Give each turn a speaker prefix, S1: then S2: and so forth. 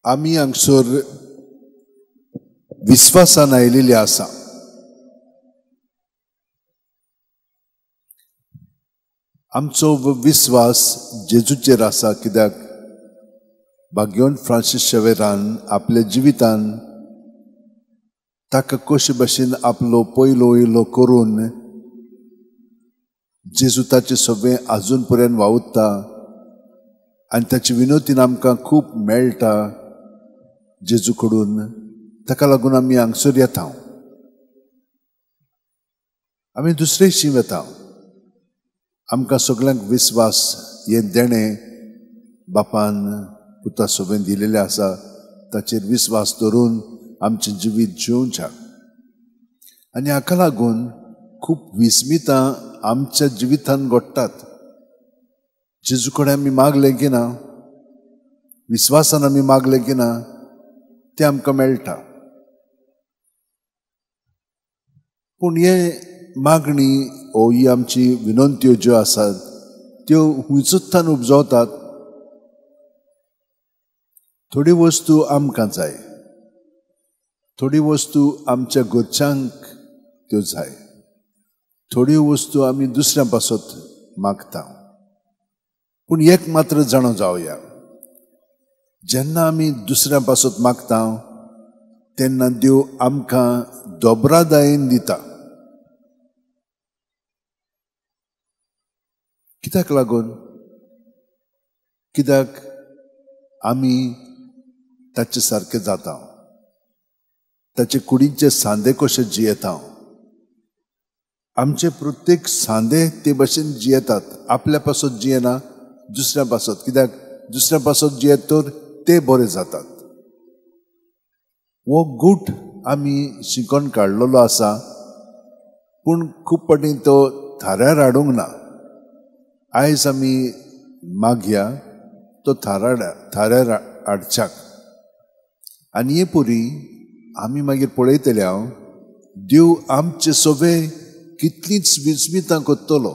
S1: आमी हांगसर विस्वासान आयिल्ले आसा. आमचो विस्वास जेजूचेर आसा, कित्याक भाग्यवंत फ्रांसीस शेवेरान आपल्या जिवितान ताका कशे भशेन आपलो पयलो वयलो करून जेजू ताचे सगळें आजून पर्यंत वावुरता आनी ताची विनोतीन आमकां खूब मेळटा जेजू कडून. ताका लागून आमी हांगसर येता, आमी दुसरे शी वता. आमकां सगळ्यांक विस्वास हें देणें बापान पुता सगळें दिलेलें आसा, ताचेर विस्वास धरून आमचें जिवीत जिवच्या. आनी हाका लागून खूब विस्मितां आमच्या जिवितान घडटात. जेजू कडेन आमी मागलें की ना, विस्वासान आमी मागलें की ना, तें आमकां मेळटा. पूण हे मागणी ओ ही आमची विनंत्यो ज्यो आसात त्यो हुंयचोत्तान उपजवतात. थोड्यो वस्तू आमकां जाय, थोड्यो वस्तू आमच्या घरच्यांक त्यो जाय, थोड्यो वस्तू आमी दुसऱ्यां पासत मागता. पूण एक मात्र जाणो जावया, जेन्ना आमी दुसऱ्यां पासत मागता तेन्ना देव आमकां दोबरादायेन दिता. कित्याक लागून? कित्याक आमी ताचे सारके जाता, ताचे कुडीचे सांदे कशे जियेता. आमचे प्रत्येक सांदे ते भशेन जियेतात, आपल्या पासत जियेना दुसऱ्या पासत. कित्याक दुसऱ्या पासत जियेत तर ते बरे जातात. हो गूट आमी शिकोवन काडलेलो आसा, पूण खूब फावटी तो थाऱ्यार हाडूंक ना. आयज आमी मागया तो थाऱ्यार हाडच्याक. आनी हे पुरी आमी मागीर पळयतले हांव देव आमचे सगळे कितलींच विस्मितां करतलो.